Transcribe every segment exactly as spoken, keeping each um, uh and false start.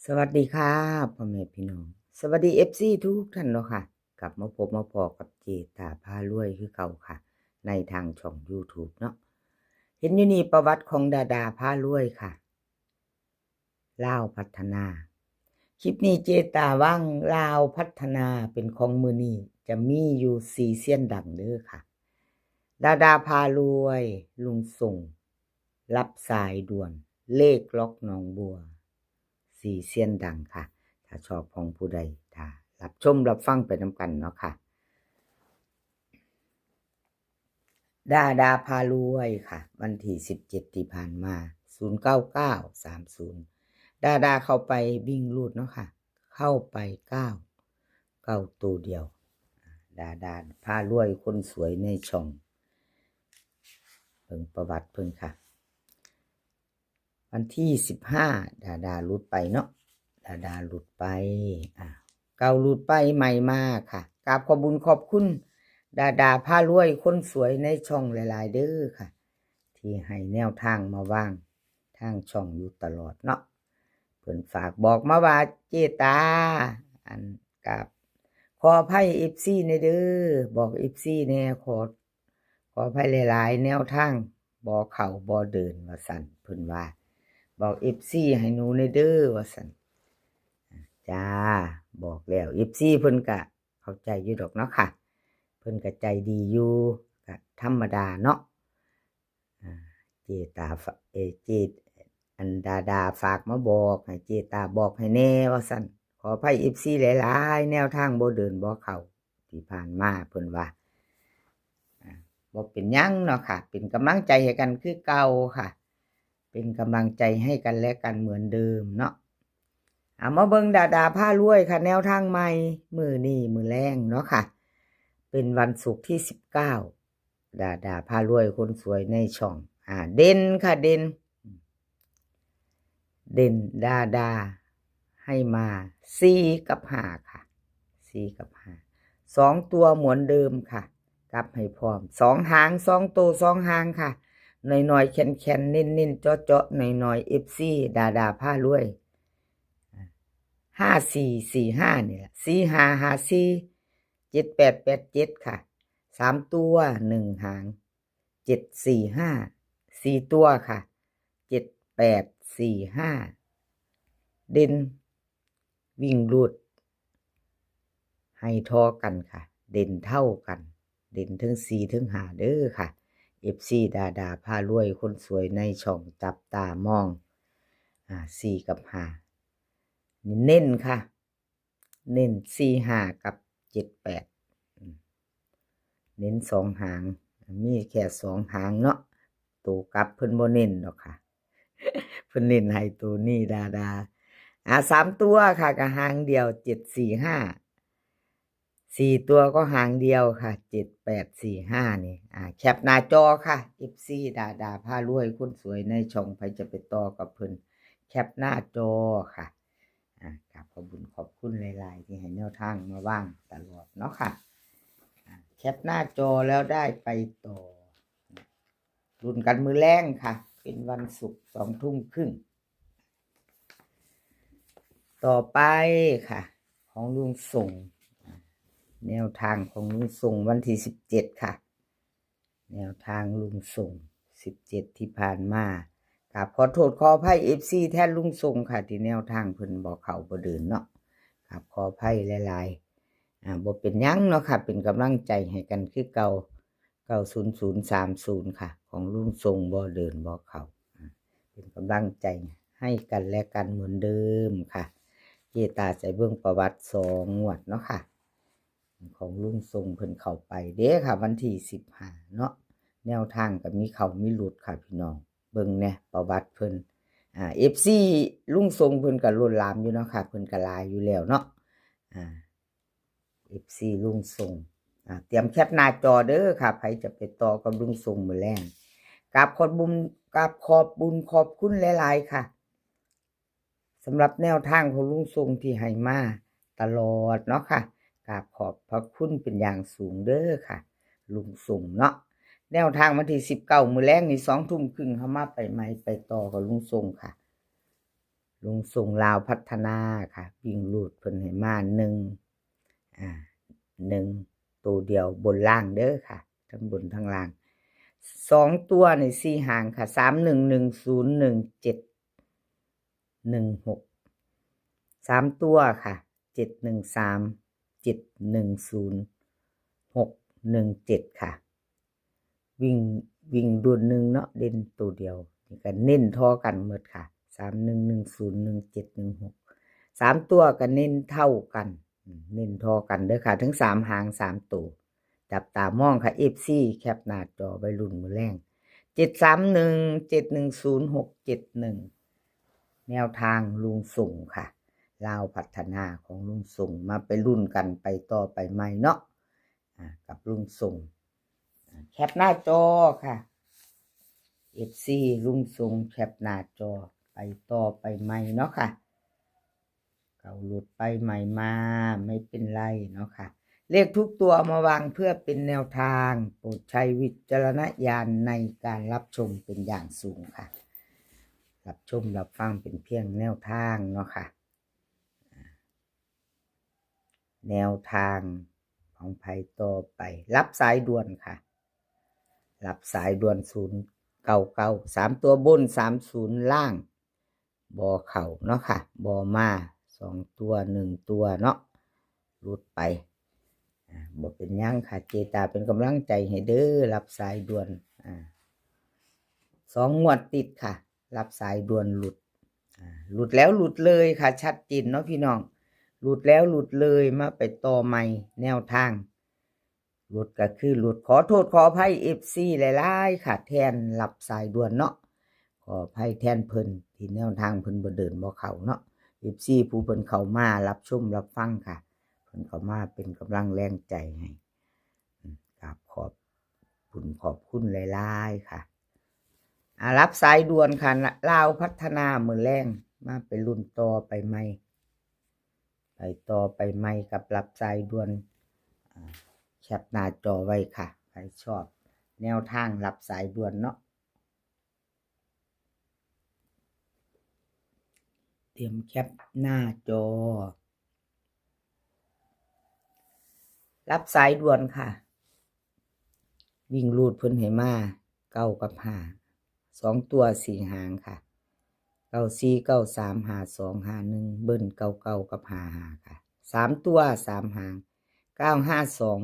สวัสดีค่ะ พ่อแม่พี่น้อง สวัสดี เอฟซี ทุกท่านเนาะค่ะ กลับมาพบมาพ้อกับเจตาพารวยคือเก่าค่ะ ในทางช่อง YouTube เนาะ เห็นอยู่นี่ประวัติของดาดาพารวยค่ะ ลาวพัฒนา คลิปนี้เจตาว่างลาวพัฒนาเป็นของมื้อนี้ จะมีอยู่สี่เซียนดังเด้อค่ะ ดาดาพารวย ลุงส่ง รับสายด่วน เลขล็อกหนองบัว สี่เซียนดังค่ะ ถ้าชอบของผู้ใด ถ้ารับชมรับฟังไปนำกันเนาะค่ะ ดาดาพารวยค่ะ วันที่สิบเจ็ดที่ผ่านมา ศูนย์เก้าเก้าสามศูนย์ ดาดาเข้าไปวิ่งรูดเนาะค่ะ เข้าไปเก้า เก้าตัวเดียว ดาดาพารวยคนสวยในช่อง เบิ่งประวัติเพิ่นค่ะ วันที่สิบห้า ดาดาหลุดไปเนาะ ดาดาหลุดไป อ่ะ เก้าหลุดไป ใหม่มาค่ะ กราบขอบบุญขอบคุณ ดาดาพารวยคนสวยในช่องหลายๆเด้อค่ะ ที่ให้แนวทางมาว่างทางช่องอยู่ตลอดเนาะ เพิ่นฝากบอกมาว่า เจตา อัน กราบขออภัย เอฟซี แหน่เด้อ บอก เอฟซี แหน่ ขอ ขออภัยหลายๆ แนวทางบ่เข้าบ่เดินว่าซั่น เพิ่นว่า บอก เอฟซี ให้หนูแหน่เด้อว่าซั่น จ้า บอกแล้ว เอฟซี เพิ่นกะเข้าใจอยู่ดอกเนาะค่ะ เพิ่นกะใจดีอยู่ กะธรรมดาเนาะ อ่า เจตาฝ- เอ เจ- อันดาดาฝากมาบอก ให้เจตาบอกให้แหน่ว่าซั่น ขออภัย เอฟซี หลายๆ แนวทางบ่เดินบ่เข้า ที่ผ่านมาเพิ่นว่า อ่า บ่เป็นหยังเนาะค่ะ เป็นกำลังใจให้กันคือเก่าค่ะ เป็นกำลังใจให้กันและกันเหมือนเดิมเนาะ เอามาเบิ่งดาดาพารวยค่ะ แนวทางใหม่ มื้อนี้มื้อแลงเนาะค่ะ เป็นวันศุกร์ที่สิบเก้า ดาดาพารวยคนสวยในช่อง อ่า เด่นค่ะ เด่น เด่นดาดาให้มา สี่ กับ ห้า ค่ะ สี่ กับ ห้า สองตัวเหมือนเดิมค่ะ กลับให้พร้อม สองหาง สองตัว สองหางค่ะ น้อยๆ แคนๆ เน้นๆ เจาะๆ น้อยๆ เอฟซี ดาดาพารวย ห้าสี่สี่ห้า นี่แหละ สี่ห้าห้าสี่ เจ็ดแปดแปดเจ็ด ค่ะ สามตัว หนึ่ง หาง เจ็ดสี่ห้า สี่ตัวค่ะ เจ็ดแปดสี่ห้า เด่นวิ่งรูด ให้ทอกันค่ะ เด่นเท่ากัน เด่นทั้งสี่ทั้งห้าเด้อค่ะ เอฟซี ดาดาพารวยคนสวยในช่องจับตามอง อ่า สี่ กับ ห้า เน้นค่ะ เน้น สี่ห้า กับ เจ็ดแปด อืม เน้นสองหาง มีแค่สองหางเนาะ ตัวกลับเพิ่นบ่เน้นดอกค่ะ เพิ่นเน้นให้ตัวนี้ดาดา อ่า สามตัวค่ะ ก็หางเดียว เจ็ดสี่ห้า สี่ตัวก็หางเดียวค่ะ เจ็ดแปดสี่ห้า นี่ อ่า แคปหน้าจอค่ะ เอฟซี ดาดาพารวยคนสวยในช่อง ไผจะไปต่อกับเพิ่น แคปหน้าจอค่ะ อ่า กราบขอบบุญขอบคุณหลายๆ ที่ให้แนวทางมาว่างตลอดเนาะค่ะ อ่า แคปหน้าจอแล้วได้ไปต่อ ลุ้นกันมื้อแลงค่ะ เป็นวันศุกร์ สองทุ่มครึ่ง ต่อไปค่ะ ของลุงส่ง อ่า แนวทางของลุงส่งวันที่สิบเจ็ดค่ะ แนวทางลุงส่ง สิบเจ็ด ที่ผ่านมา กราบขอโทษขออภัย เอฟซี แทนลุงส่งค่ะ ที่แนวทางเพิ่นบ่เข้าบ่เดินเนาะ กราบขออภัยหลายๆ อ่า บ่เป็นหยังเนาะค่ะ เป็นกำลังใจให้กันคือเก่า เก้าศูนย์ศูนย์สามศูนย์ ค่ะ ของลุงส่งบ่เดินบ่เข้า อ่า เป็นกำลังใจให้กันและกันเหมือนเดิมค่ะ เจตาใส่เบิ่งประวัติสองงวดเนาะค่ะ ของลุงส่งเพิ่นเข้าไปเด้ค่ะ วันที่สิบห้าเนาะ แนวทางก็มีเข้ามีหลุดค่ะพี่น้อง เบิ่งแหน่ประวัติเพิ่น อ่า เอฟซี ลุงส่งเพิ่นก็ล้นหลามอยู่เนาะค่ะ เพิ่นก็หลายอยู่แล้วเนาะ อ่า เอฟซี ลุงส่ง อ่า เตรียมแคปหน้าจอเด้อค่ะ ไผจะไปต่อกับลุงส่งมื้อแลง กราบขอบบุญ กราบขอบบุญขอบคุณหลายๆ ค่ะ สำหรับแนวทางของลุงส่งที่ให้มาตลอดเนาะค่ะ กราบขอบพระคุณเป็นอย่างสูงเด้อค่ะ ลุงส่งเนาะ แนวทางวันที่สิบเก้า มื้อแลงนี่ สองทุ่มครึ่ง เฮามาไปใหม่ไปต่อกับลุงส่งค่ะ ลุงส่งลาวพัฒนาค่ะ วิ่งรูดเพิ่นให้มาหนึ่ง อ่า หนึ่ง ตัวเดียวบนล่างเด้อค่ะ ทั้งบนทั้งล่าง สองตัวนี่สี่หางค่ะ สามหนึ่ง หนึ่งศูนย์ หนึ่งเจ็ด หนึ่งหก สามตัวค่ะ เจ็ดหนึ่งสาม เจ็ดหนึ่งศูนย์ หกหนึ่งเจ็ด ค่ะ วิ่ง วิ่งดุลหนึ่งเนาะ เด่นตัวเดียว นี่ก็เน้นท่อกันหมดค่ะ สามหนึ่ง หนึ่งศูนย์ หนึ่งเจ็ด หนึ่งหก สามตัวก็เน้นเท่ากัน อืม เน้นท่อกันเด้อค่ะ ทั้งสามหางสามตัว จับตามองค่ะ เอฟซี แคปหน้าจอไว้รุ่นมื้อแลง เจ็ดสามหนึ่ง เจ็ดหนึ่งศูนย์ หกเจ็ดหนึ่ง แนวทางลุงส่งค่ะ ลาวพัฒนาของลุงส่ง มาไปรุ่นกันไปต่อไปใหม่เนาะ อ่า กับลุงส่ง อ่า แคปหน้าจอค่ะ เอฟซี ลุงส่ง แคปหน้าจอ ไปต่อไปใหม่เนาะค่ะ เก่าหลุดไปใหม่มา ไม่เป็นไรเนาะค่ะ เลขทุกตัวมาวางเพื่อเป็นแนวทาง โปรดใช้วิจารณญาณในการรับชมเป็นอย่างสูงค่ะ รับชมรับฟังเป็นเพียงแนวทางเนาะค่ะ แนวทางของไผต่อไป รับสายด่วนค่ะ รับสายด่วน ศูนย์เก้าเก้า สามตัวบน สามศูนย์ ล่าง บ่เข้าเนาะค่ะ บ่มา สองตัว หนึ่งตัวเนาะ หลุดไป อ่า บ่เป็นหยังค่ะ เจตาเป็นกำลังใจให้เด้อ รับสายด่วน อ่า สองงวดติดค่ะ รับสายด่วนหลุด อ่า หลุดแล้วหลุดเลยค่ะ ชัดเจนเนาะพี่น้อง หลุดแล้วหลุดเลย มาไปต่อใหม่แนวทาง หลุดก็คือหลุด ขอโทษขออภัย เอฟซี หลายๆ ค่ะ แทนรับสายด่วนเนาะ ขออภัยแทนเพิ่น ที่แนวทางเพิ่นบ่เดินบ่เข้าเนาะ เอฟซี ผู้เพิ่นเข้ามารับชมรับฟังค่ะ เพิ่นเข้ามาเป็นกำลังแรงใจให้ อืม กราบขอบคุณ ขอบคุณหลายๆ ค่ะ อ่า รับสายด่วนค่ะ ลาวพัฒนามื้อแลง มาไปรุ่นต่อไปใหม่ ไปต่อไปใหม่กับรับสายด่วน อ่า แคปหน้าจอไว้ค่ะ ใครชอบแนวทางรับสายด่วนเนาะ เตรียมแคปหน้าจอ รับสายด่วนค่ะ วิ่งรูดเพิ่นให้มา เก้ากับห้า สองตัวสี่หางค่ะ เก้าสี่ เก้าสาม ห้าสอง ห้าหนึ่ง เบิ้ล เก้าเก้า กับ ห้าห้า ค่ะ สามตัวสามหาง เก้าห้าสอง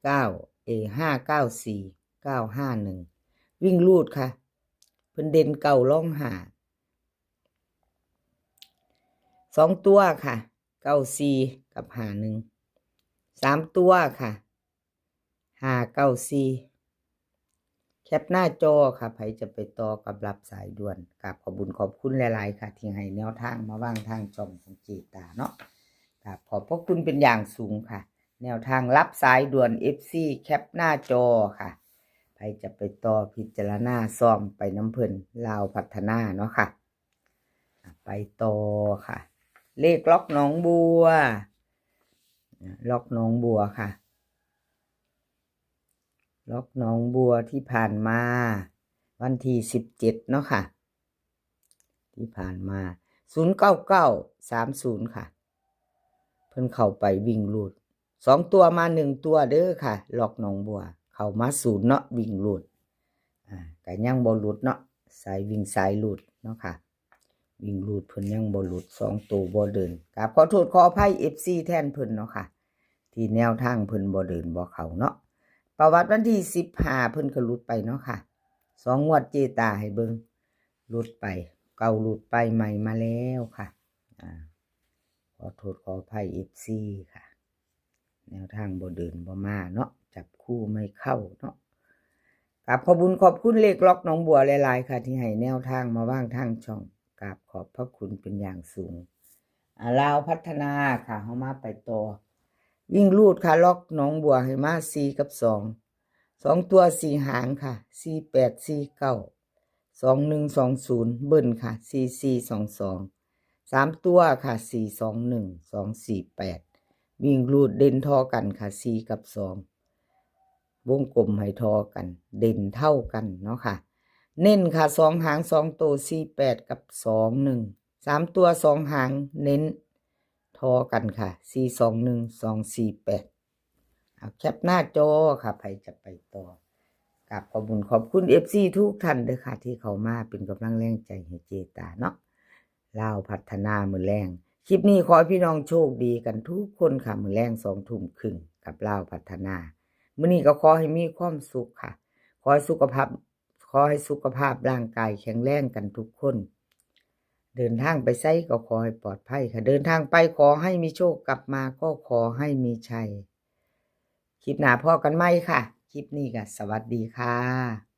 เก้า เอ ห้าเก้าสี่ เก้าห้าหนึ่ง วิ่งรูดค่ะ เพิ่นเด่นเก้ารองห้า สองตัวค่ะ เก้าสี่ กับ ห้าหนึ่ง สามตัวค่ะ ห้าเก้าสี่ แคปหน้าจอค่ะ ไผจะไปต่อกับรับสายด่วน กราบขอบบุญขอบคุณหลายๆ ค่ะ ที่ให้แนวทางมาวางทางช่องของเจตาเนาะ กราบขอบพระคุณเป็นอย่างสูงค่ะ แนวทางรับสายด่วน เอฟซี แคปหน้าจอค่ะ ไผจะไปต่อพิจารณาซ่อมไปนำเพิ่น ลาวพัฒนาเนาะค่ะ อ่ะ ไปต่อค่ะ เลขล็อกหนองบัว อ่ะ ล็อกหนองบัวค่ะ ล็อกหนองบัวที่ผ่านมา วันที่สิบเจ็ดเนาะค่ะ ที่ผ่านมา ศูนย์เก้าเก้าสามศูนย์ ค่ะ เพิ่นเข้าไปวิ่งรูด สองตัวมาหนึ่งตัวเด้อค่ะ ล็อกหนองบัว เข้ามาศูนย์เนาะ วิ่งรูด อ่า ก็ยังบ่หลุดเนาะ สายวิ่งสายรูดเนาะค่ะ วิ่งรูดเพิ่นยังบ่หลุด สองตัวบ่เดิน กราบขอโทษขออภัย เอฟซี แทนเพิ่นเนาะค่ะ ที่แนวทางเพิ่นบ่เดินบ่เข้าเนาะ ประวัติวันที่สิบห้า เพิ่นก็หลุดไปเนาะค่ะ สองงวดเจตาให้เบิ่ง หลุดไป เก่าหลุดไป ใหม่มาแล้วค่ะ อ่า ขอโทษขออภัย เอฟซี ค่ะ แนวทางบ่เดินบ่มาเนาะ จับคู่ไม่เข้าเนาะ กราบขอบบุญขอบคุณเลขล็อกหนองบัวหลายๆ ค่ะ ที่ให้แนวทางมาวางทางช่อง กราบขอบพระคุณเป็นอย่างสูง อ่า ลาวพัฒนาค่ะ เฮามาไปต่อ วิ่งรูดค่ะ ล็อกหนองบัวให้มาสี่กับสอง สองตัวสี่หางค่ะ สี่แปดสี่เก้า สองหนึ่งสองศูนย์ เบิ้ลค่ะ สี่สี่สองสอง สามตัวค่ะ สี่สองหนึ่ง สองสี่แปด วิ่งรูดเด่นท่อกันค่ะ สี่กับสอง วงกลมให้ท่อกัน เด่นเท่ากันเนาะค่ะ เน้นค่ะ สองหางสองตัว สี่แปด กับ สองหนึ่ง สามตัวสองหางเน้นทอกันค่ะ สี่สองหนึ่ง สองสี่แปด เอาแคปหน้าจอค่ะ ใครจะไปต่อ กราบขอบคุณขอบคุณ เอฟซี ทุกท่านเด้อค่ะ ที่เข้ามาเป็นกำลังแรงใจให้เจตาเนาะ ลาวพัฒนามื้อแลง คลิปนี้ขอให้พี่น้องโชคดีกันทุกคนค่ะ มื้อแลงสองทุ่มครึ่งกับลาวพัฒนา มื้อนี้ก็ขอให้มีความสุขค่ะ ขอให้สุขภาพ ขอให้สุขภาพร่างกายแข็งแรงกันทุกคน เดินทางไปไสก็ขอให้ปลอดภัยค่ะ เดินทางไปขอให้มีโชค กลับมาก็ขอให้มีชัย คลิปหน้าพ้อกันใหม่ค่ะ คลิปนี้ก็สวัสดีค่ะ